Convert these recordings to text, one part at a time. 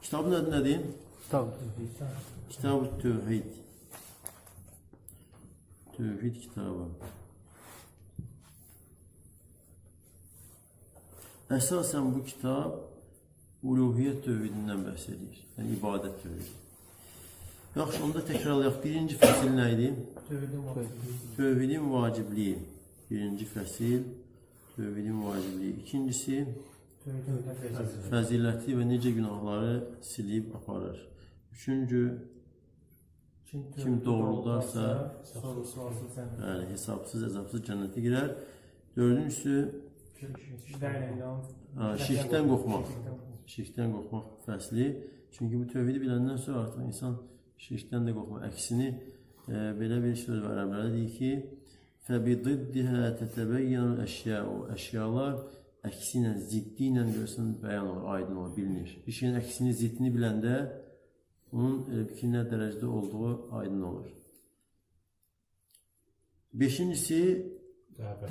Kitabın adı nədir? Kitab-ı Tövhid. Tövhid kitabı. Əsasən bu kitab uluhiyyət tövhidindən bəhs edir. Yəni ibadət tövhidi. Yaxşı, onda təkrarlayaq. Birinci fəsil nə idi? Tövhidin vacibliyi. Birinci fəsil tövhidin vacibliyi. İkincisi fəziləti və necə günahları silib aparır. Üçüncü, kim doğruldarsa, bəli, hesabsız, əzabsız cənnətə girər. Dördüncüsü, şirkdən qorxmaq. Şirkdən qorxmaq fəsli. Çünki bu tövhidi biləndən sonra artıq insan şirkdən də qorxmur. Əksini belə bir söz var ərəblərdə deyir ki, فَبِضِدِّهَا تَتَبَيَّنُ الْأَشْيَاءُ. Əşyalar əksi ilə, ziddi ilə görsən bəyan olur, aydın olur, bilinir. Bir şeyin əksini, ziddini biləndə onun ki, nə dərəcədə olduğu aydın olur. Beşincisi,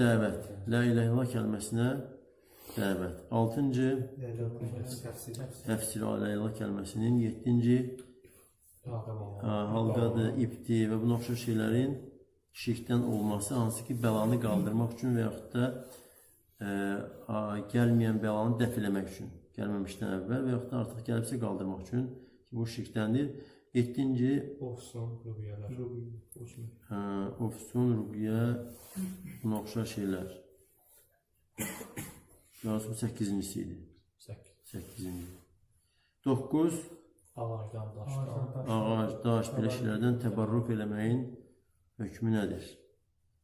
dəvət. La ilahe illallah kəlməsinə dəvət. Altıncı, təfsir la ilahe illallah kəlməsinin. Yeddinci, halqadır, ipdir və buna oxşar şeylərin şirkdən olması, hansı ki, bəlanı qaldırmaq üçün və yaxud da gəlməyən bəlanı dəf eləmək üçün, gəlməmişdən əvvəl və yaxud da artıq gəlibsə qaldırmaq üçün ki, bu şirkdəndir. Yeddinci, Ofsun, rüqyələr. Ofsun, rüqyə, buna oxşar şeylər. Yalnız bu səkkizincisi idi. Səkkizinci. 9, Ağacdan, daşdan. Ağac, daş, belə şeylərdən təbarruk eləməyin hökmü nədir?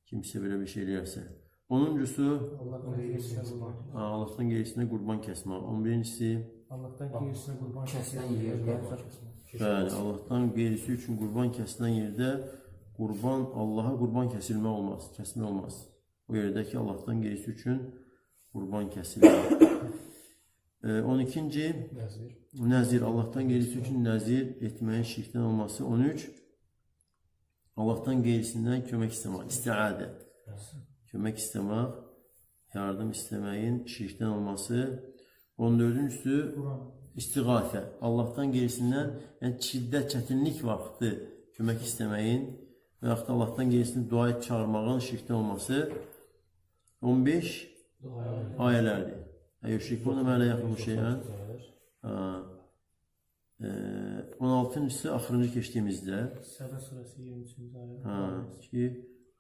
Kimsə belə bir şey eləyərsə. 10-uncusu, Allahdan qeyrisinə qurban kəsmək. 11-incisi, Allahdan qeyrisinə qurban kəsilən yerdə. Bəli, Allahdan qeyrisi üçün qurban kəsilən yerdə qurban, Allaha qurban kəsilmək olmaz, kəsmək olmaz. O yerdə ki, Allahdan qeyrisi üçün qurban kəsilir. 12-ci, nəzir, Allahdan qeyrisi üçün nəzir etməyin şirkdən olması. 13, Allahdan qeyrisindən kömək istəmək, istiadə. Kömək istəmək, yardım istəməyin şirkdən olması. 14-cüsü, istiğasə. Allahdan qeyrisindən, yəni şiddət, çətinlik vaxtı kömək istəməyin və yaxud da Allahdan qeyrisini dua et çağırmağın şirkdən olması. 15 ayələrdir. Yüşrikûne mə lə yəxluqu şeyən. 16-cısı axırıncı keçdiyimizdə. Səbə surəsi 23-cü ayə. Ki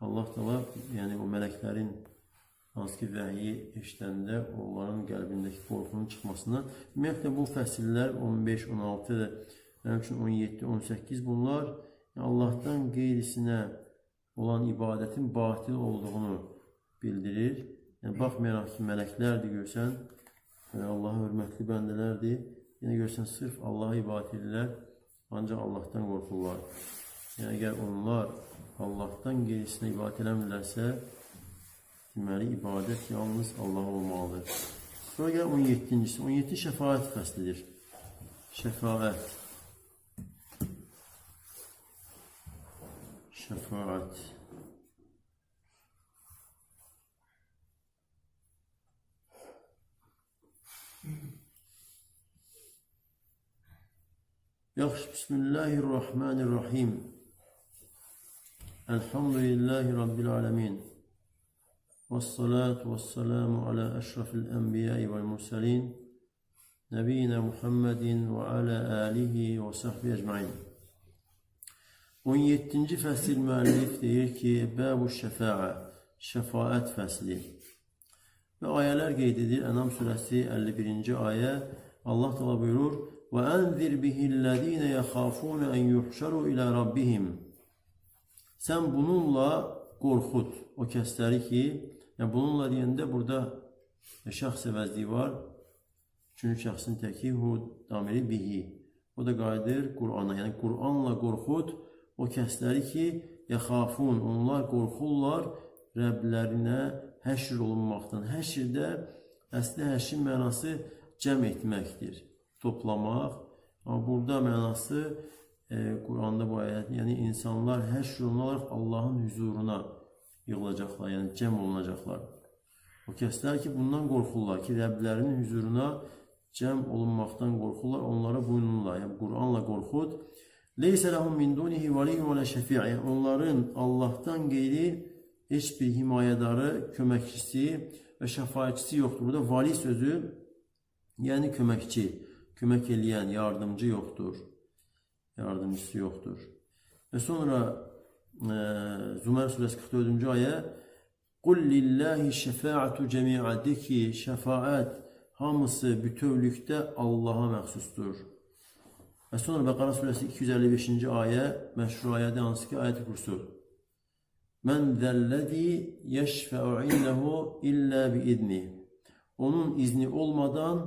Allah Teala, yəni o mələklərin hansı ki vəhyi eşidəndə onların qəlbindəki qorxunun çıxmasına. Ümumiyyətlə bu fəsillər 15, 16, mənim üçün 17, 18 bunlar yəni Allahdan qeyrisinə olan ibadətin batil olduğunu bildirir. Yəni, baxmayaraq ki, mələklərdir görsən, Allaha hörmətli bəndələrdir. Yenə görsən, sırf Allaha ibadət edirlər, ancaq Allahdan qorxurlar. Yəni, əgər onlar Allahdan qeyrisinə ibadət eləmirlərsə, deməli, ibadət yalnız Allaha olmalıdır. Sonra gəl 17-cisi. 17 şəfaət fəslidir. Şəfaət. Şəfaət. Yaxşı, Bismillahirrahmanirrahim. Elhamdülillahi Rabbil alemin. Vessalatu vesselamu ala eşrafil enbiyai vel murselin. Nebiyina Muhammedin ve ala alihi ve sahbihi ecmain. 17. fəsil müəllif deyir ki, Bəbu şəfaə, şəfaət fəsli. Və ayələr qeyd edir. Ənam surəsi 51-ci ayə. Allah Teala buyurur: "Və enzir bihillezine yexafun en yuhşaru ila rabbihim." Sən bununla qorxut o kəsləri ki, yəni bununla deyəndə burada şəxs əvəzliyi var. Üçüncü şəxsin təki hu damiri bihi. O da qayıdır Qur'ana. Yəni Qur'anla qorxut o kəsləri ki, yexafun, onlar qorxurlar Rəblərinə həşr olunmaqdan. Həşrdə əslində həşrin mənası cəm etməkdir, toplamaq. Amma burada mənası Qur'anda bu ayət, yəni insanlar həşr olunaraq Allahın hüzuruna yığılacaqlar, yəni cəm olunacaqlar. O kəslər ki, bundan qorxurlar ki, Rəblərinin hüzuruna cəm olunmaqdan qorxurlar, onlara bununla, yəni Qur'anla qorxud. Leysə ləhum min dunihi valiyyun və lə şəfi'. Yəni onların Allahdan qeyri heç bir himayədarı, köməkçisi və şəfaətçisi yoxdur. Burada vali sözü, yəni köməkçi, kömək eləyən, yardımcı yoxdur. Yardımcısı yoxdur. Və sonra Zümer surəsi 44-cü ayə Qul lillahi şəfaatu cəmi'a, de ki, şəfaət hamısı bütövlükdə Allaha məxsusdur. Və sonra Bəqara surəsi 255-ci ayə, məşhur ayədir, hansı ki, ayət-i kürsü. Mən zəlləzi yeşfəu indehu illə biizni. Onun izni olmadan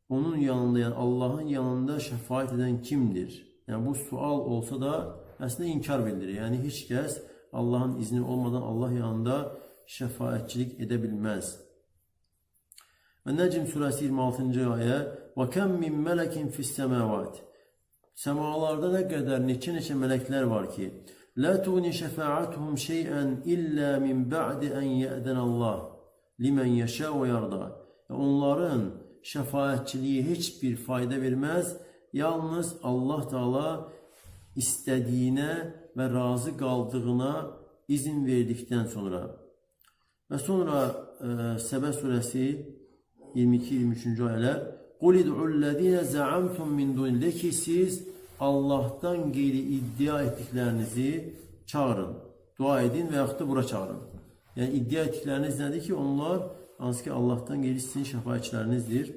onun yanında, yəni Allahın yanında şəfaət edən kimdir? Yəni bu sual olsa da əslində inkar bildirir. Yəni heç kəs Allahın izni olmadan Allah yanında şəfaətçilik edə bilməz. Və Nəcm surəsi 26-cı ayə Və kəm min mələkin fis-səməvat. Səmalarda nə qədər neçə-neçə mələklər var ki, La tuğni şəfaətuhum şeyən illə min ba'di ən yə'dənəllah limen yeşə və yarda. Onların şəfaətçiliyi heç bir fayda verməz. Yalnız Allah Teala istədiyinə və razı qaldığına izin verdikdən sonra. Və sonra Səbə surəsi 22-23-cü ayələr Qul id'ullezine za'amtum min dunillah, ki siz Allah'tan qeyri iddia etdiklərinizi çağırın. Dua edin və yaxud da bura çağırın. Yəni iddia etdikləriniz nədir ki, onlar hansı ki Allah'tan qeyri sizin şəfaətçilərinizdir.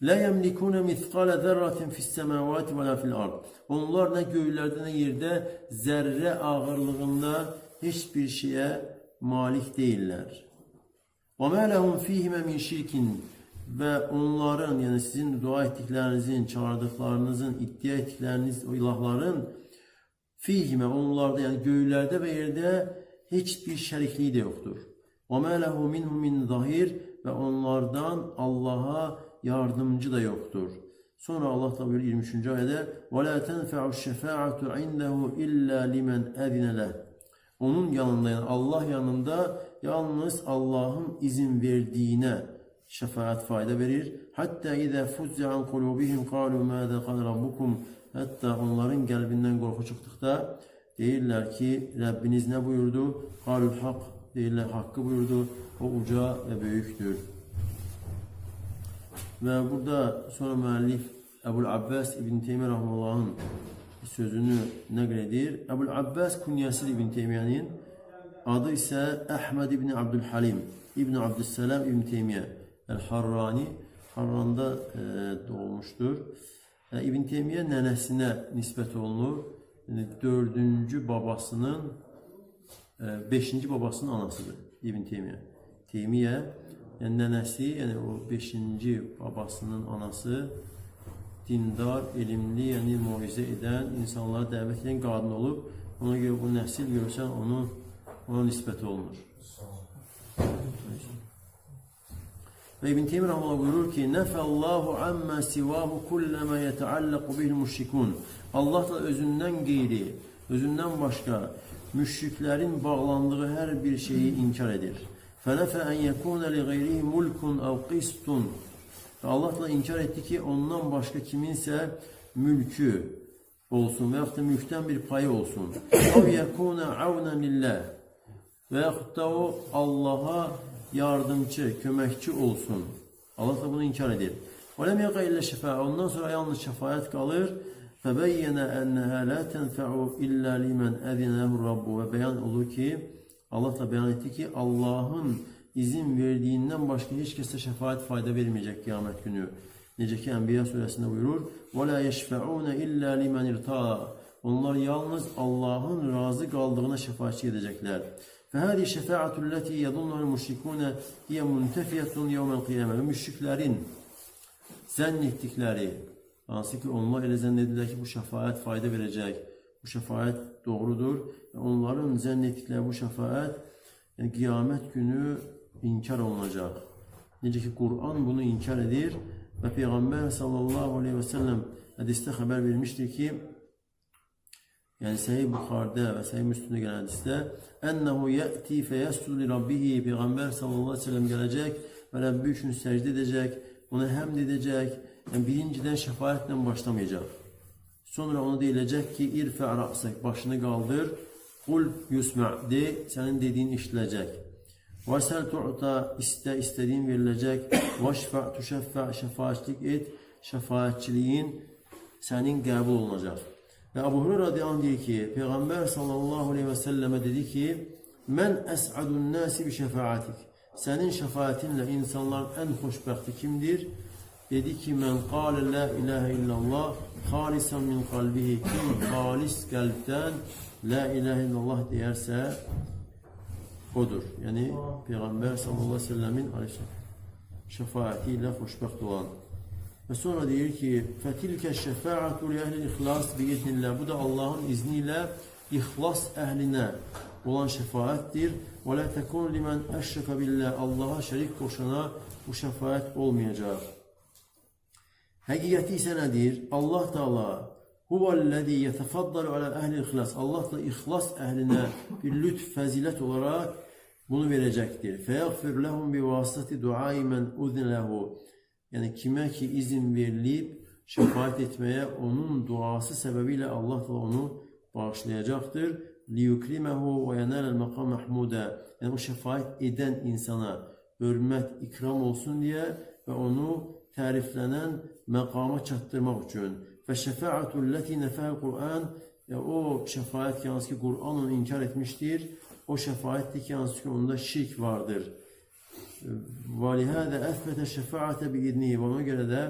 La yemlikune mithqala zerratin fis-semavati ve la fil ard. Onlar nə göylərdə nə yerdə zərrə ağırlığında heç bir şeyə malik deyillər. Və mə lehum fihime min şirkin. Və onların, yəni sizin dua etdiklərinizin, çağırdıqlarınızın, iddia etdikləriniz o ilahların fihime, onlarda, yəni göylərdə və yerdə heç bir şərikliyi də yoxdur. Və mə lehu minhum min zahir, və onlardan Allaha yardımcı da yoxdur. Sonra Allah da buyurur 23-cü ayədə və la tenfa'u şəfaatu indehu illa limen əzinə leh. Onun yanında, yəni Allah yanında yalnız Allahın izin verdiyinə şəfaət fayda verir. Hatta izə fuzzi'a an qulubihim qalu məzə qala rabbukum. Hətta onların qəlbindən qorxu çıxdıqda deyirlər ki, Rəbbiniz nə buyurdu? Qalul haqq, deyirlər haqqı buyurdu. O uca və böyükdür. Və burada sonra müəllif Əbul Abbas İbn Teymiyyə rəhməhullahın sözünü nəql edir. Əbul Abbas kunyəsidir İbn Teymiyyənin. Adı isə Əhməd İbn Abdülhalim İbn Abdüsselam İbn Teymiyyə El-Harrani, Harranda doğulmuşdur. İbn Teymiyyə nənəsinə nisbət olunur. Yəni, dördüncü babasının, beşinci babasının anasıdır İbn Teymiyyə. Teymiyyə, yəni nənəsi, yəni o beşinci babasının anası dindar, elmli, yəni moizə edən, insanlara dəvət edən qadın olub. Ona görə bu nəsil görsən ona nisbət olunur. Və İbn Teymiyyə rahmetullah buyurur ki: "Nəfəllahu amma sivahu kulləmə yetəallaqu bihil müşrikun." Allah da özündən qeyri, özündən başqa müşriklərin bağlandığı hər bir şeyi inkar edir. Fənəfə ən yekuna li gayrihi mulkun əv qistun. Və Allah da inkar etdi ki, ondan başqa kiminsə mülkü olsun və yaxud da mülkdən bir payı olsun. Əv yekuna avnan lillah. Və yaxud da o Allaha yardımcı, köməkçi olsun. Allah da bunu inkar edir. وَلَمْ يَقَ إِلَّا شَفَاعَ. Ondan sonra yalnız şəfaət qalır. فَبَيَّنَ أَنَّهَا لَا تَنْفَعُ إِلَّا لِمَنْ أَذِنَ لَهُ الرَّبُّ. Və bəyan olur ki, Allah da bəyan etdi ki, Allahın izin verdiyindən başqa heç kəsə şəfaət fayda verməyəcək qiyamət günü. Necə ki, Ənbiya surəsində buyurur, وَلَا يَشْفَعُونَ إِلَّا لِمَنِ ارْتَضَىٰ. Onlar yalnız Allahın razı qaldığına şəfaətçi edəcəklər. فَهَذِهِ الشَّفَاعَةُ الَّتِي يَظُنُّهَا الْمُشْرِكُونَ هِيَ مُنْتَفِيَةٌ يَوْمَ الْقِيَامَةِ. Və müşriklərin zənn etdikləri, hansı ki onlar elə zənn edirlər ki, bu şəfaət fayda verəcək, bu şəfaət doğrudur. Və onların zənn etdikləri bu şəfaət, yəni qiyamət günü inkar olunacaq. Necə ki Quran bunu inkar edir və Peyğəmbər sallallahu aleyhi və səlləm hədisdə xəbər vermişdir ki, yəni Səhih Buxarədə və Səhih Müslimdə gələn hədisdə ənəhu yəti fəyəscudu li rabbihi, Peyğəmbər sallallahu aleyhi ve sellem gələcək və Rəbbi üçün səcdə edəcək ona həmd edəcək. Yəni, birincidən şəfaətlə başlamayacaq. Sonra ona deyiləcək ki, irfə rəsək, başını qaldır, qul yusmə, de, sənin dediyin işləyəcək. Və səl tu'ta, istə, istədiyin veriləcək. Və şəfə, tüşəffə, şəfaətçilik et, şəfaətçiliyin sənin qəbul olunacaq. Və Əbu Hüreyra radiyallahu anh deyir ki, Peyğəmbər sallallahu aleyhi və səlləmə dedi ki, mən əs'adun nasi bi şəfaətik. Sənin şəfaətinlə insanların ən xoşbəxti kimdir? Dedi ki, mən qalə la ilahə illallah xalisan min qalbihi. Kim xalis qəlbdən la ilahə illallah deyərsə, odur. Yəni, Peyğəmbər sallallahu aleyhi və səlləmin şəfaəti ilə xoşbəxt olan. Və sonra deyir ki, fətilkə şəfaətu li əhlil ixlas biiznillah. Bu da Allahın izni ilə ixlas əhlinə olan şəfaətdir. Və la təkun limen əşrəkə billah. Allaha şərik qoşana bu şəfaət olmayacaq. Həqiqəti isə nədir? Allah Teala huvəl-ləzî yetefaddalu alə əhlil ixlas. Allah da ixlas əhlinə bir lütf, fəzilət olaraq bunu verəcəkdir. Feyğfir lehum bi vasitati duai men uzine lehu. Yəni kimə ki izin verilib şəfaət etməyə, onun duası səbəbilə Allah da onu bağışlayacaqdır. Liyukrimehu və yenəlel məqam məhmudə. Yəni o şəfaət edən insana hörmət, ikram olsun deyə və onu təriflənən məqama çatdırmaq üçün. Və şəfaətul ləti nəfəl Qur'an, o şəfaət ki, hansı ki Qur'an onu inkar etmişdir, o şəfaətdir ki, hansı ki onda şirk vardır. Və lihədə əthbətə şəfaətə biidnihi. Və ona görə də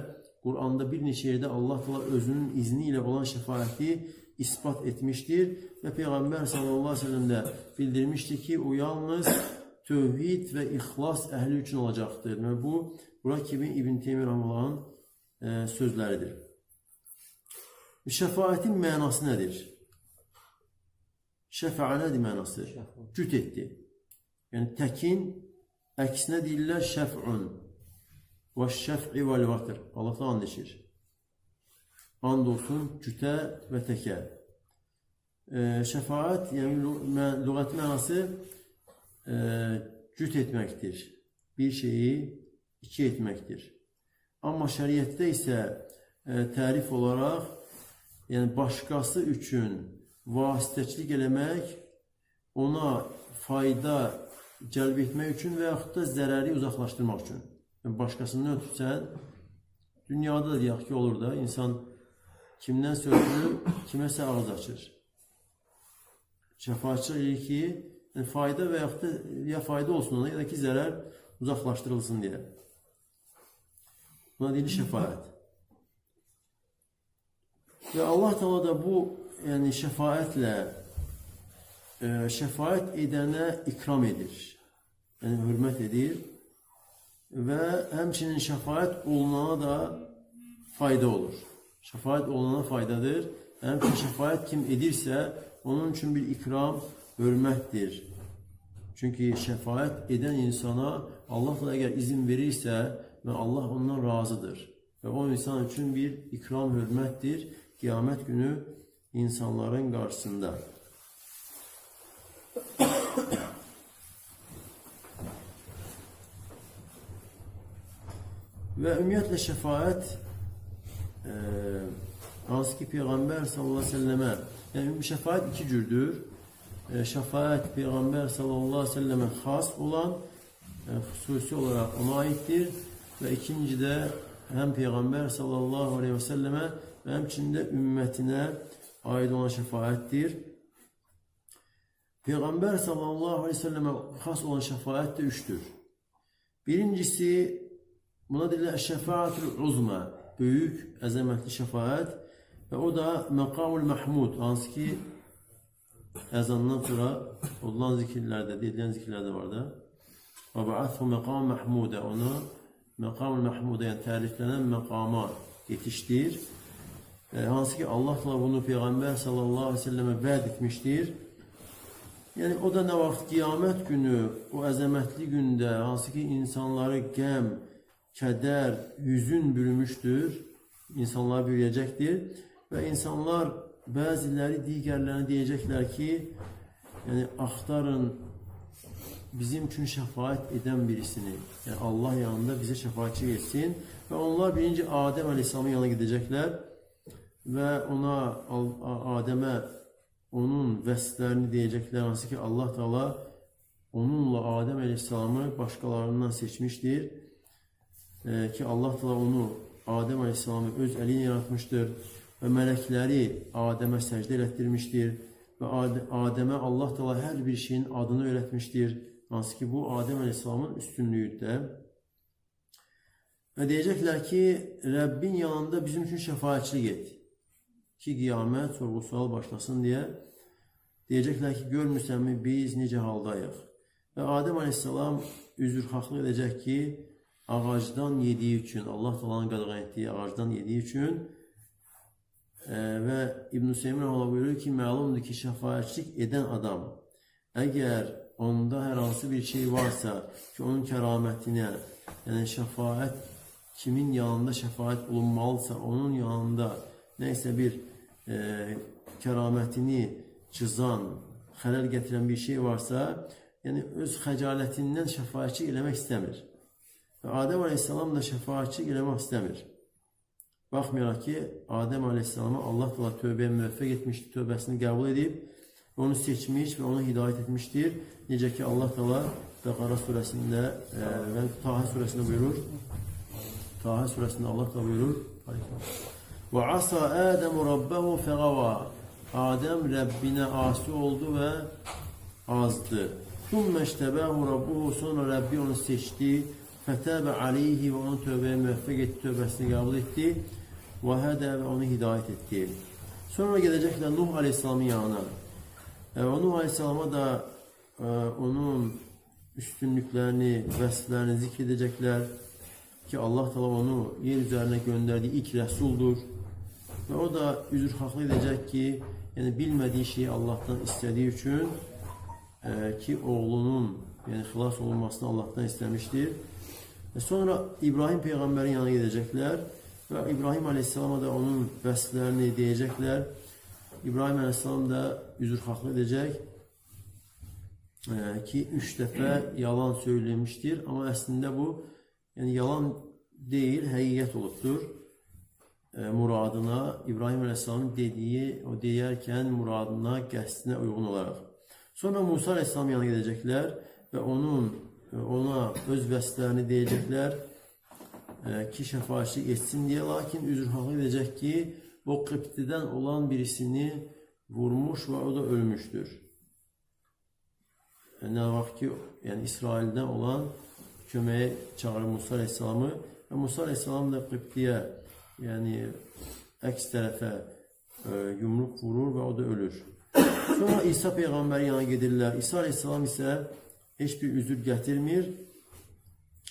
Qur'anda bir neçə yerdə Allah Teala özünün izni ilə olan şəfaəti isbat etmişdir və Peyğəmbər sallallahu əleyhi və səlləm də bildirmişdir ki, o yalnız tövhid və ixlas əhli üçün olacaqdır. Və bu, bura kimi İbn Teymiyyə rahimehullahın sözləridir. Şəfaətin mənası nədir? Şəfaə nədir mənası? Cüt etdi. Yəni təkin əksinə deyirlər şəf'un və şəf'i vəl-vatr. Allah da and içir. And olsun cütə və təkə. Şəfaət, yəni lüğəti mənası cüt etməkdir. Bir şeyi iki etməkdir. Amma şəriətdə isə tərif olaraq, yəni başqası üçün vasitəçilik eləmək, ona fayda cəlb etmək üçün və yaxud da zərəri uzaqlaşdırmaq üçün. Yəni, başqasından ötürü sən, dünyada da deyək ki, olur da, insan kimdənsə ötürü kiməsə ağız açır. Şəfaətçilik edir ki, yəni fayda və yaxud da ya fayda olsun ona, ya da ki, zərər uzaqlaşdırılsın deyə. Buna deyilir şəfaət. Və Allah Teala da bu, yəni şəfaətlə şəfaət edənə ikram edir. Yəni hörmət edir və həmçinin şəfaət olunana da fayda olur. Şəfaət olunana faydadır. Həmçinin şəfaət kim edirsə, onun üçün bir ikram, hörmətdir. Çünki şəfaət edən insana Allah da əgər izin verirsə və Allah ondan razıdır. Və o insan üçün bir ikram, hörmətdir qiyamət günü insanların qarşısında. Və ümumiyyətlə şəfaət hansı ki Peyğəmbər sallallahu əleyhi və səlləmə, yəni şəfaət iki cürdür. Şəfaət Peyğəmbər sallallahu əleyhi və səlləmə xas olan, xüsusi olaraq ona aiddir və ikinci də həm Peyğəmbər sallallahu əleyhi və səlləmə və həmçinin də ümmətinə aid olan şəfaətdir. Peyğəmbər sallallahu əleyhi və səlləmə xas olan şəfaət də üçdür. Birincisi, buna deyirlər şəfaətül uzma, böyük, əzəmətli şəfaət və o da məqamul məhmud, hansı ki əzandan sonra olunan zikirlərdə, deyilən zikirlərdə var da. Və ba'athu məqam məhmudə, onu məqamul məhmudə, yəni təriflənən məqama yetişdir. Hansı ki Allah Teala bunu Peyğəmbər sallallahu əleyhi və səlləmə vəd etmişdir. Yəni o da nə vaxt qiyamət günü, o əzəmətli gündə, hansı ki insanları qəm, kədər, hüzün bürümüşdür, insanları bürüyəcəkdir və insanlar bəziləri digərlərinə deyəcəklər ki, yəni axtarın bizim üçün şəfaət edən birisini, yəni Allah yanında bizə şəfaətçi etsin. Və onlar birinci Adəm əleyhissalamın yanına gedəcəklər və ona, Adəmə onun vəsflərini deyəcəklər, hansı ki Allah Teala onunla Adəm əleyhissalamı başqalarından seçmişdir. Ki Allah Teala onu, Adəm əleyhissalamı öz əli ilə yaratmışdır və mələkləri Adəmə səcdə elətdirmişdir və Adəmə Allah Teala hər bir şeyin adını öyrətmişdir. Hansı ki bu Adəm əleyhissalamın üstünlüyüdür. Və deyəcəklər ki, Rəbbin yanında bizim üçün şəfaətçilik et ki, qiyamət, sorğu-sual başlasın deyə. Deyəcəklər ki, görmürsənmi biz necə haldayıq? Və Adəm əleyhissalam üzrxahlıq edəcək ki, ağacdan yediyi üçün, Allah Teala'nın qadağan etdiyi ağacdan yediyi üçün və İbn-i Hüseyin Allah buyurur ki, məlumdur ki, şəfaətçilik edən adam, əgər onda hər hansı bir şey varsa ki, onun kəramətinə, yəni şəfaət, kimin yanında şəfaət olunmalısa, onun yanında nəysə bir kəramətini cızan, xələl gətirən bir şey varsa, yəni öz xəcalətindən şəfaətçilik eləmək istəmir. Və Adəm əleyhissalam da şəfaətçilik eləmək istəmir. Baxmayaraq ki, Adəm əleyhissalama Allah Teala tövbəyə müvəffəq etmişdir, tövbəsini qəbul edib, onu seçmiş və onu hidayət etmişdir. Necə ki, Allah Teala Bəqara surəsində və Taha surəsində buyurur. Taha surəsində Allah Teala buyurur: Və asa Adəm rabbahu fəğava. Adəm Rəbbinə asi oldu və azdı. Thumma iştəbəhu rabbuhu. Sonra Rəbbi onu seçdi. Fətəbə aleyhi və onu tövbəyə müvəffəq etdi, tövbəsini qəbul etdi. Və hədə və onu hidayət etdi. Sonra gedəcəklər Nuh Aleyhisselamın yanına. Və Nuh Aleyhisselama da onun üstünlüklərini, vəsflərini zikr edəcəklər ki, Allah Teala onu yer üzərinə göndərdiyi ilk rəsuldur. Və o da üzrxahlıq edəcək ki, yəni bilmədiyi şeyi Allahdan istədiyi üçün ki, oğlunun yəni xilas olunmasını Allahdan istəmişdir. Və sonra İbrahim peyğəmbərin yanına gedəcəklər və İbrahim Aleyhisselama da onun vəsflərini deyəcəklər. İbrahim Aleyhisselam da üzrxahlıq edəcək ki, 3 dəfə yalan söylemişdir. Amma əslində bu yəni yalan deyil, həqiqət olubdur. Muradına, İbrahim Aleyhisselamın dediyi, o deyərkən muradına, qəsdinə uyğun olaraq. Sonra Musa Aleyhisselam yanına gedəcəklər və ona öz vəsflərini deyəcəklər ki, şəfaətçilik etsin deyə, lakin üzrxahlıq edəcək ki, o Qibtidən olan birisini vurmuş və o da ölmüşdür. Nə vaxt ki, yəni İsraildən olan köməyə çağırır Musa Aleyhisselamı və Musa Aleyhisselam da Qibtiyə, yəni əks tərəfə yumruq vurur və o da ölür. Sonra İsa Peyğəmbərin yanına gedirlər. İsa Aleyhisselam isə heç bir üzür gətirmir.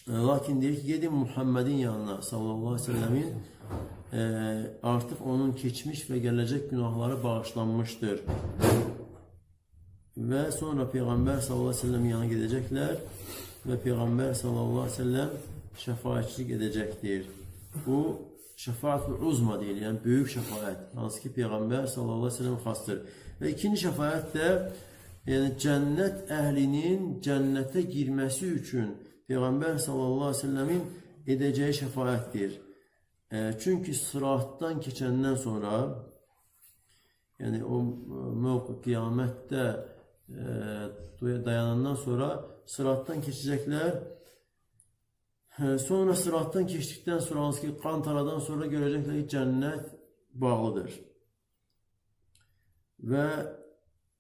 Lakin deyir ki, gedin Muhammedin yanına sallallahu aleyhi ve sellemin artıq onun keçmiş və gələcək günahları bağışlanmışdır. Və sonra Peyğəmbər sallallahu aleyhi ve sellemin yanına gedəcəklər və Peyğəmbər sallallahu aleyhi ve sellem şəfaətçilik edəcəkdir. Bu şəfaət-ül uzma deyilir, yəni böyük şəfaət, hansı ki Peyğəmbər sallallahu aleyhi ve sellem xasdır. Və ikinci şəfaət də yəni cənnət əhlinin cənnətə girməsi üçün Peyğəmbər sallallahu aleyhi ve sellemin edəcəyi şəfaətdir. Çünki sıratdan keçəndən sonra, yəni o mövqe qiyamətdə dayanandan sonra sıratdan keçəcəklər. Sonra sıratdan keçdikdən sonra, hansı ki qantaradan sonra görəcəklər ki, cənnət bağlıdır. Və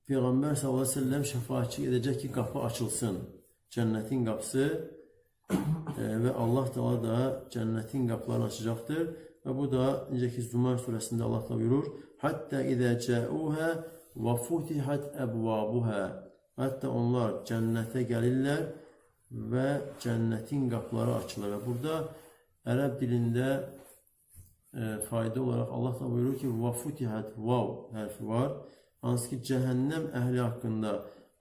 Peyğəmbər sallallahu aleyhi ve sellem şəfaətçilik edəcək ki, qapı açılsın. Cənnətin qapısı və Allah Teala da cənnətin qapılarını açacaqdır. Və bu da necə ki Zumar surəsində Allah Teala buyurur: "Hatta izə ca'uha və futihat əbvabuha." Hətta onlar cənnətə gəlirlər və cənnətin qapıları açılır. Və burada ərəb dilində fayda olaraq Allah Teala buyurur ki, "Və futihat" vav hərfi var. Hansı ki cəhənnəm əhli haqqında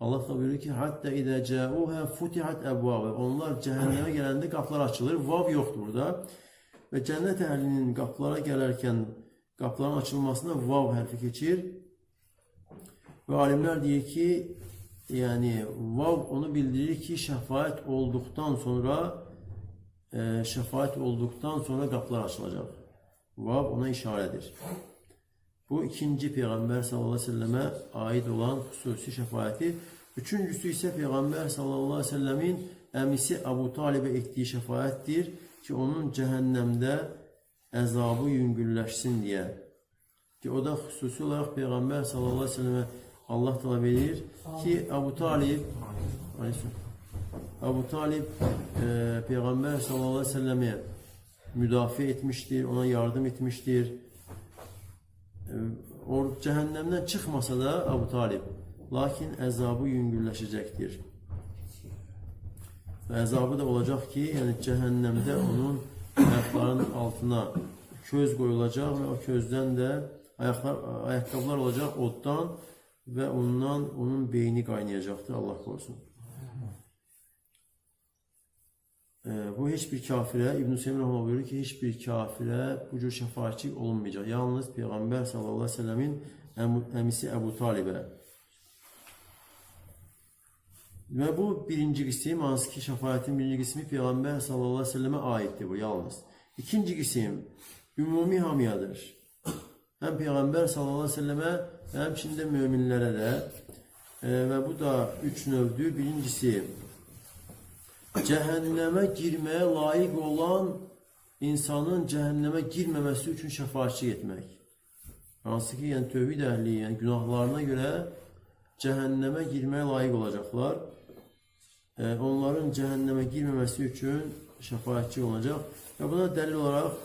Allah da buyurur ki, hatta izə ca'uha futihat əbvabı. Onlar cəhənnəmə gələndə qapılar açılır. Vav yoxdur burada. Və cənnət əhlinin qapılara gələrkən qapıların açılmasına vav hərfi keçir. Və alimlər deyir ki, Yəni vav onu bildirir ki, şəfaət olduqdan sonra qapılar açılacaq. Vav ona işarədir. Bu ikinci Peyğəmbər sallallahu əleyhi və səlləmə aid olan xüsusi şəfaəti. Üçüncüsü isə Peyğəmbər sallallahu əleyhi və səlləmin əmisi Əbu Talibə etdiyi şəfaətdir ki, onun cəhənnəmdə əzabı yüngülləşsin deyə. Ki, o da xüsusi olaraq Peyğəmbər sallallahu əleyhi və səlləmə Allah təala verir ki, Əbu Talib Peyğəmbər sallallahu əleyhi və səlləmə müdafiə etmişdir, ona yardım etmişdir. O cəhənnəmdən çıxmasa da Əbu Talib, lakin əzabı yüngülləşəcəkdir. Və əzabı da olacaq ki, yəni cəhənnəmdə onun ayaqlarının altına köz qoyulacaq və o közdən də ayaqqabılar olacaq oddan və ondan onun beyni qaynayacaqdır, Allah qorusun. Bu heç bir kafirə, İbn-i Hüseyin rəhməhullah buyurur ki, heç bir kafirə bu cür şəfaətçi olunmayacaq. Yalnız Peyğəmbər sallallahu əleyhi və səlləmin əmisi Əbu Talibə. Və bu birinci qism, hansı ki şəfaətin birinci qismi Peyğəmbər sallallahu əleyhi və səlləmə aiddir bu yalnız. İkinci qism ümumi hamıyadır. Həm Peyğəmbər sallallahu əleyhi və səlləmə, həmçinin də möminlərə də. Və bu da üç növdür. Birincisi, cəhənnəmə girməyə layiq olan insanın cəhənnəmə girməməsi üçün şəfaətçilik etmək. Hansı ki, yəni tövhid əhli, yəni günahlarına görə cəhənnəmə girməyə layiq olacaqlar. Onların cəhənnəmə girməməsi üçün şəfaətçi olacaq. Və buna dəlil olaraq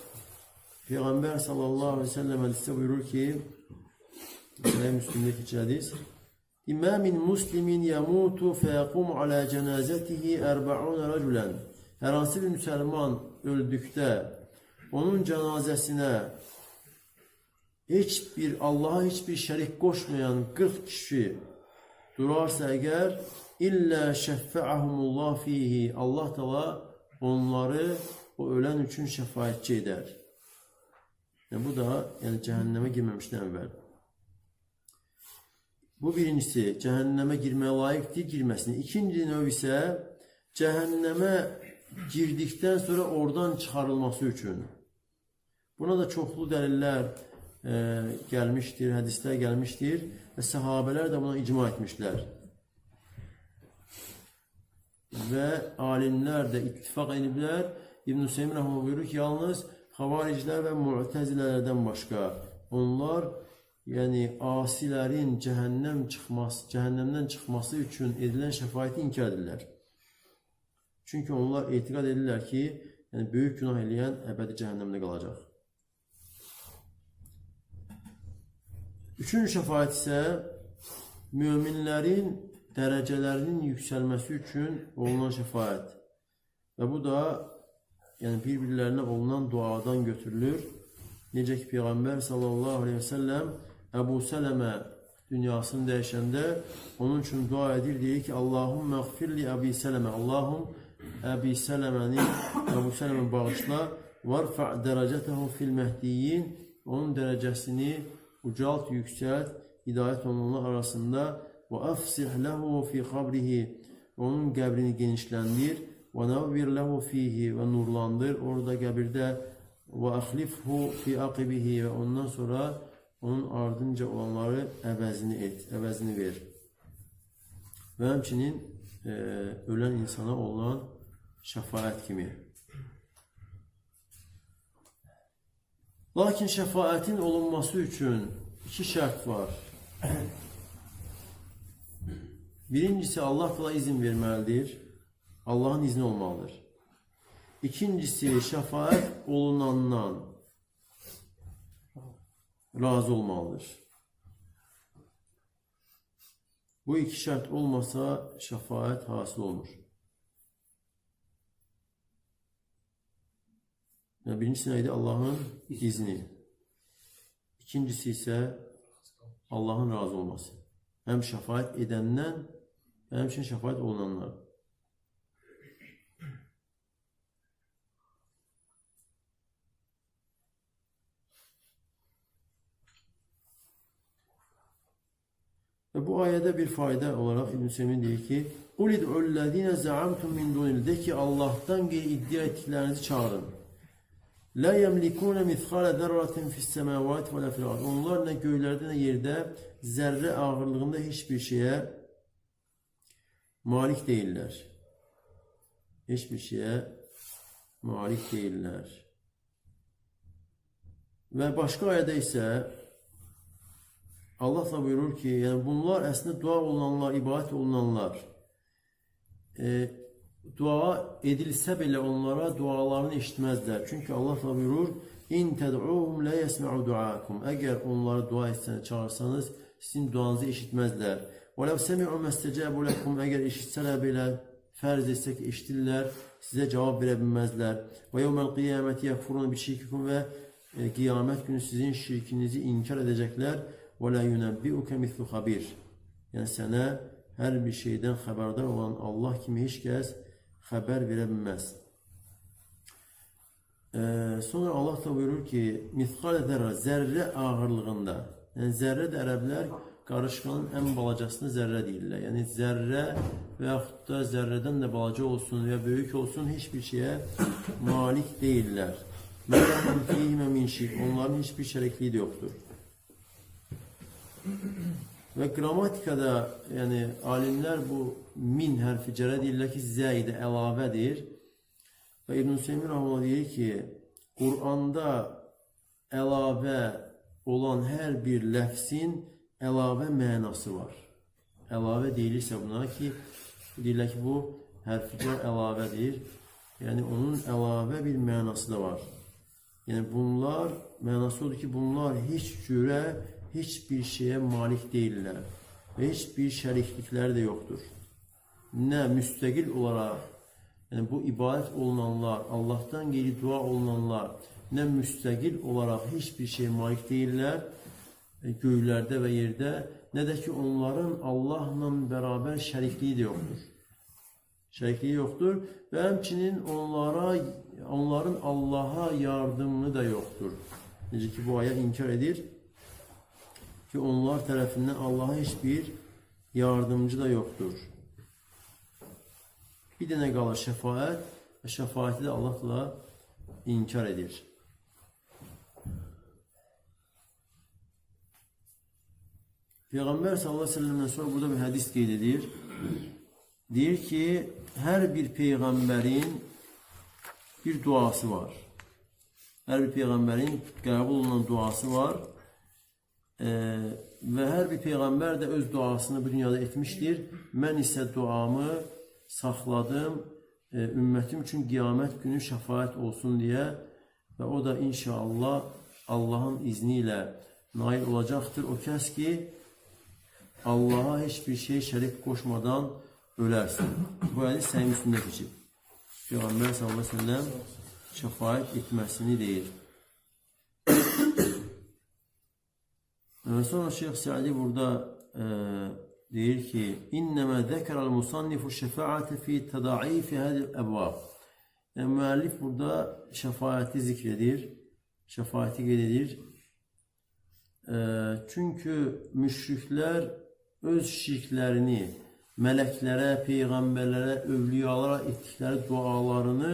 Peyğəmbər sallallahu əleyhi və səlləm hədisdə buyurur ki, Səhih Müslimdə keçir hədis. Mə min muslimin yəmutu fəyəqumu alə cənazətihi ərba'unə rəculən. Hər hansı bir müsəlman öldükdə onun cənazəsinə heç bir Allaha heç bir şərik qoşmayan 40 kişi durarsa əgər, illə şəffəəhumullah fihi, Allah Teala onları o ölən üçün şəfaətçi edər. Yəni, bu da yəni, cəhənnəmə girməmişdən əvvəl. Bu birincisi, cəhənnəmə girməyə layiqdir, girməsin. İkinci növ isə cəhənnəmə girdikdən sonra oradan çıxarılması üçün. Buna da çoxlu dəlillər gəlmişdir, hədislər gəlmişdir və səhabələr də buna icma etmişlər. Və alimlər də ittifaq ediblər. İbn-i Hüseyin rəhməhullah buyurur ki, yalnız xavariclər və mu'təzilələrdən başqa onlar, yəni asilərin cəhənnəmdən çıxması üçün edilən şəfaəti inkar edirlər. Çünki onlar etiqad edirlər ki, yəni böyük günah eləyən əbədi cəhənnəmdə qalacaq. Üçüncü şəfaət isə möminlərin dərəcələrinin yüksəlməsi üçün olunan şəfaət. Və bu da yəni bir-birlərinə olunan duadan götürülür. Necə ki Peyğəmbər sallallahu əleyhi və səlləm Əbu Sələmə dünyasını dəyişəndə onun üçün dua edir, deyir ki, Allahümmə əğfirli Əbi Sələmə, Allahum Əbi Sələməni, Əbu Sələmə bağışla, varfa dərəcətəhu fil məhdiyyin, onun dərəcəsini ucalt, yüksəlt, hidayət olunanlar arasında, və əfsih ləhu fi qabrihi, onun qəbrini genişləndir, və nəvvir ləhu fihi, və nurlandır orada qəbirdə, və əxlifhu fi aqibihi, və ondan sonra onun ardınca olanları əvəzini et, əvəzini ver. Və həmçinin ölən insana olan şəfaət kimi. Lakin şəfaətin olunması üçün iki şərt var. Birincisi, Allah Teala izin verməlidir. Allahın izni olmalıdır. İkincisi, şəfaət olunandan razı olmalıdır. Bu iki şərt olmasa şəfaət hasıl olmur. Yəni, birincisi nə idi? Allahın izni. İkincisi isə Allahın razı olması. Həm şəfaət edəndən, həmçinin şəfaət olunanlar. Və Və bu ayədə bir fayda olaraq İbn Hüseyin deyir ki, "Qul id'ullezine za'amtum min dunil" de ki Allah'tan geri iddia ettiklerinizi çağırın. La yemlikune mithqale zerratin fis semavati ve la fil ard. Onlar nə göylərdə nə yerdə zərrə ağırlığında heç bir şeyə malik deyillər. Heç bir şeyə malik deyillər. Və başqa ayədə isə Allah da buyurur ki, yəni bunlar əslində dua olunanlar, ibadət olunanlar, dua edilsə belə onlara dualarını eşitməzlər. Çünki Allah da buyurur, İn təd'uhum la yesma'u duakum. Əgər onlara dua etsəniz, çağırsanız, sizin duanızı eşitməzlər. Və ləv semi'u məstəcabu lekum. Əgər eşitsələr belə, fərz etsək eşidirlər, sizə cavab verə bilməzlər. Və yevməl qiyaməti yekfurun bi şirkikum və qiyamət günü sizin şirkinizi inkar edəcəklər. Və la yunabbiuke mislu xabir. Yəni sənə hər bir şeydən xəbərdar olan Allah kimi heç kəs xəbər verə bilməz. Sonra Allah da buyurur ki, mithqal zərrə, zərrə ağırlığında. Yəni zərrə də ərəblər qarışqanın ən balacasını zərrə deyirlər. Yəni zərrə və yaxud da zərrədən də balaca olsun və ya böyük olsun heç bir şeyə malik deyillər. Mələhum fihimə min şirk. Onların heç bir şərikliyi də yoxdur. Və qrammatikada, yəni alimlər bu min hərfi cərə deyirlər ki, zəidə əlavədir. Və İbn Hüseyin rahimehullah deyir ki, Quranda əlavə olan hər bir ləfsin əlavə mənası var. Əlavə deyilirsə buna ki, deyirlər ki, bu hərfi cər əlavədir. Yəni onun əlavə bir mənası da var. Yəni bunlar mənası odur ki, bunlar heç cürə heç bir şeyə malik deyillər və heç bir şəriklikləri də yoxdur. Nə müstəqil olaraq, yəni bu ibadət olunanlar, Allahdan qeyri dua olunanlar, nə müstəqil olaraq heç bir şeyə malik deyillər göylərdə və yerdə, nə də ki onların Allahla bərabər şərikliyi də yoxdur. Şərikliyi yoxdur və həmçinin onların Allaha yardımı da yoxdur. Necə ki bu ayə inkar edir ki onlar tərəfindən Allaha heç bir yardımcı da yoxdur. Bir dənə qalır şəfaət və şəfaəti də Allah inkar edir. Peyğəmbər sallallahu əleyhi və səlləmdən sonra burada bir hədis qeyd edir. Deyir ki, hər bir peyğəmbərin bir duası var. Hər bir peyğəmbərin qəbul olunan duası var. Və hər bir peyğəmbər də öz duasını bu dünyada etmişdir. Mən isə duamı saxladım ümmətim üçün qiyamət günü şəfaət olsun deyə və o da inşallah Allahın izni ilə nail olacaqdır. O kəs ki, Allaha heç bir şey şərik qoşmadan ölərsin. Bu hədis Səhih Müslimdə keçib. Peyğəmbər sallallahu əleyhi və səlləm şəfaət etməsini deyir. Sonra Şeyx Səidi burada deyir ki, İnnəmə zəkərəl musannifu şəfaətə fi tədaifi hədil əbvab. Yəni, müəllif burada şəfaəti zikr edir, şəfaəti qeyd edir. Çünki müşriklər öz şirklərini mələklərə, peyğəmbərlərə, övliyalara etdikləri dualarını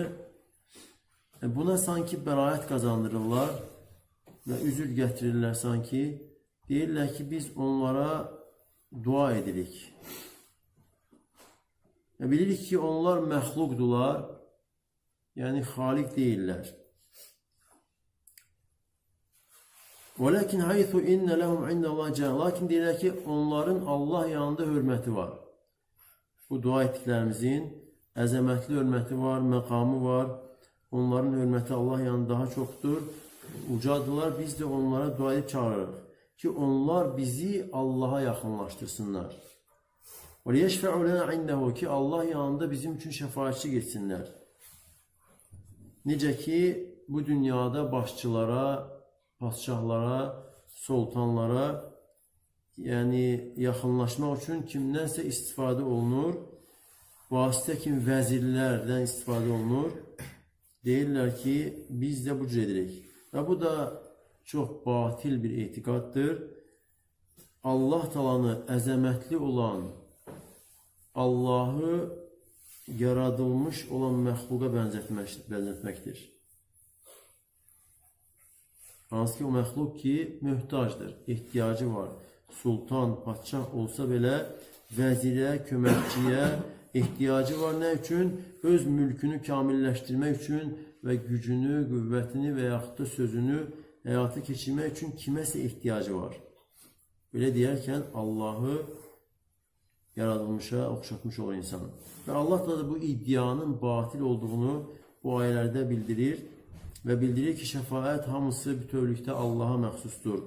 buna sanki bəraət qazandırırlar və üzür gətirirlər sanki. Deyirlər ki, biz onlara dua edirik. Və bilirik ki, onlar məxluqdular, yəni xaliq deyirlər. وَلَكِنْ حَيْثُ اِنَّ لَهُمْ عِنْدَ اللّٰهِ جَهَ. Lakin deyirlər ki, onların Allah yanında hörməti var. Bu dua etdiklərimizin əzəmətli hörməti var, məqamı var. Onların hörməti Allah yanında daha çoxdur, ucadılar. Biz də onlara dua edib çağırırıq ki, onlar bizi Allaha yaxınlaşdırsınlar. وَلِيَشْفَعُوا لَنَا عِنْدَهُ ki, Allah yanında bizim üçün şəfaətçi getsinlər. Necə ki, bu dünyada başçılara, padşahlara, sultanlara, yəni yaxınlaşmaq üçün kimdənsə istifadə olunur, vasitə kimi vəzirlərdən istifadə olunur. Deyirlər ki, biz də bu cür edirik. Və bu da çox batil bir etiqaddır. Allah Taalanı əzəmətli olan Allahı yaradılmış olan məxluqa bənzətməkdir. Hansı ki, o məxluq ki, möhtacdır, ehtiyacı var. Sultan, padşah olsa belə vəzirə, köməkçiyə ehtiyacı var. Nə üçün? Öz mülkünü kamilləşdirmək üçün və gücünü, qüvvətini və yaxud da sözünü həyata keçirmək üçün kiməsə ehtiyacı var. Belə deyərkən Allahı yaradılmışa oxşatmış olur insan. Və Allah da bu iddianın batil olduğunu bu ayələrdə bildirir və bildirir ki, şəfaət hamısı bütövlükdə Allaha məxsusdur.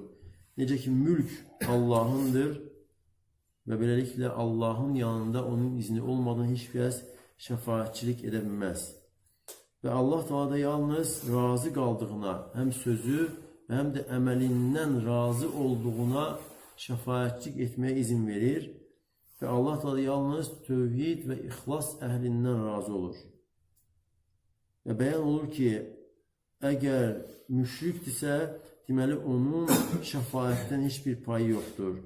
Necə ki, mülk Allahındır və beləliklə Allahın yanında onun izni olmadan heç kəs şəfaətçilik edə bilməz. Və Allah Teala da yalnız razı qaldığına, həm sözü və həm də əməlindən razı olduğuna şəfaətçilik etməyə izin verir və Allah Teala yalnız tövhid və ixlas əhlindən razı olur. Və bəyan olur ki, əgər müşrikdirsə, deməli onun şəfaətdən heç bir payı yoxdur.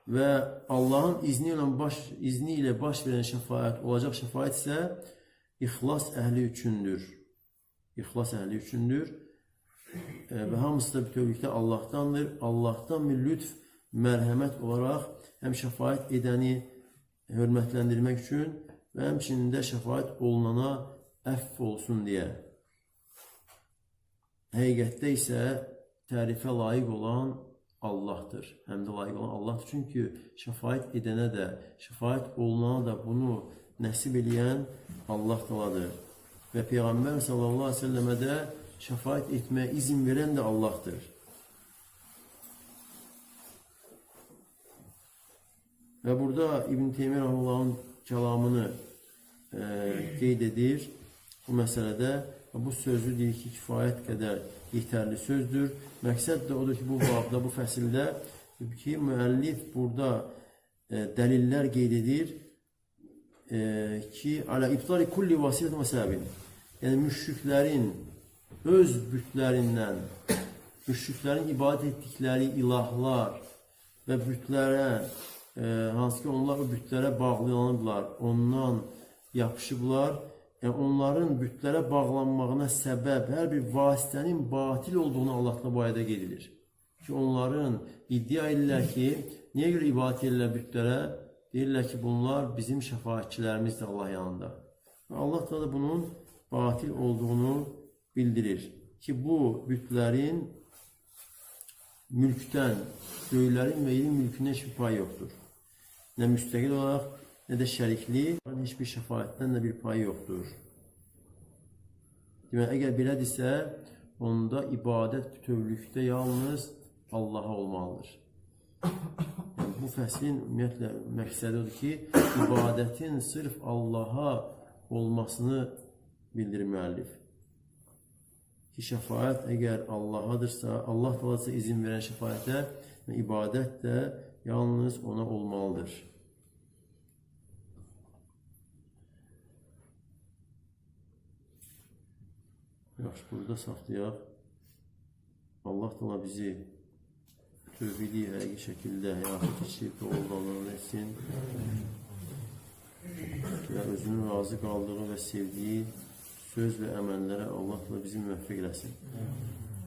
Və Allahın izni ilə baş verən şəfaət, olacaq şəfaət isə ixlas əhli üçündür. İxlas əhli üçündür. Və hamısı da bütövlükdə Allahdandır. Allahdan bir lütf, mərhəmət olaraq həm şəfaət edəni hörmətləndirmək üçün və həmçinin də şəfaət olunana əfv olsun deyə. Həqiqətdə isə tərifə layiq olan Allahdır. Həm də layiq olan Allahdır. Çünki şəfaət edənə də, şəfaət olunana da bunu nəsib eləyən Allah Təaladır. Və Peyğəmbər sallallahu əleyhi və səlləmə də şəfaət etməyə izin verən də Allahdır. Və burada İbn Teymiyyə rahimehullahın kəlamını qeyd edir bu məsələdə. Bu sözü deyir ki, kifayət qədər yetərli sözdür. Məqsəd də odur ki, bu babda, bu fəsildə ki, müəllif burada dəlillər qeyd edir ki, alə ibtali kulli vasiyyət və səbəbin. Yəni, müşriklərin öz bütlərindən, müşriklərin ibadət etdikləri ilahlar və bütlərə, hansı ki, onlar o bütlərə bağlanıblar, ondan yapışıblar. Yəni, onların bütlərə bağlanmağına səbəb hər bir vasitənin batil olduğunu Allah bu ayədə qeyd edir. Ki, onların iddia edirlər ki, niyə görə ibadət edirlər bütlərə? Deyirlər ki, bunlar bizim şəfaətçilərimizdir Allah yanında. Və Allah da bunun batil olduğunu bildirir. Ki, bu bütlərin mülkdən, göylərin və yerin mülkündən heç bir payı yoxdur. Nə müstəqil olaraq, nə də şərikli, heç bir şəfaətdən də bir payı yoxdur. Deməli, əgər belədirsə, onda ibadət bütövlükdə yalnız Allaha olmalıdır. Yəni, bu fəslin ümumiyyətlə məqsədi odur ki, ibadətin sırf Allaha olmasını bildirir müəllif. Ki, şəfaət əgər Allahadırsa, Allah Teala izin verən şəfaətə, ibadət də yalnız ona olmalıdır. Yaxşı, burada saxlayaq. Allah Teala bizi tövhidi həqiqi şəkildə həyata keçirib doğrularını etsin və özünün razı qaldığı və sevdiyi söz və əməllərə Allah Teala bizi müvəffəq eləsin.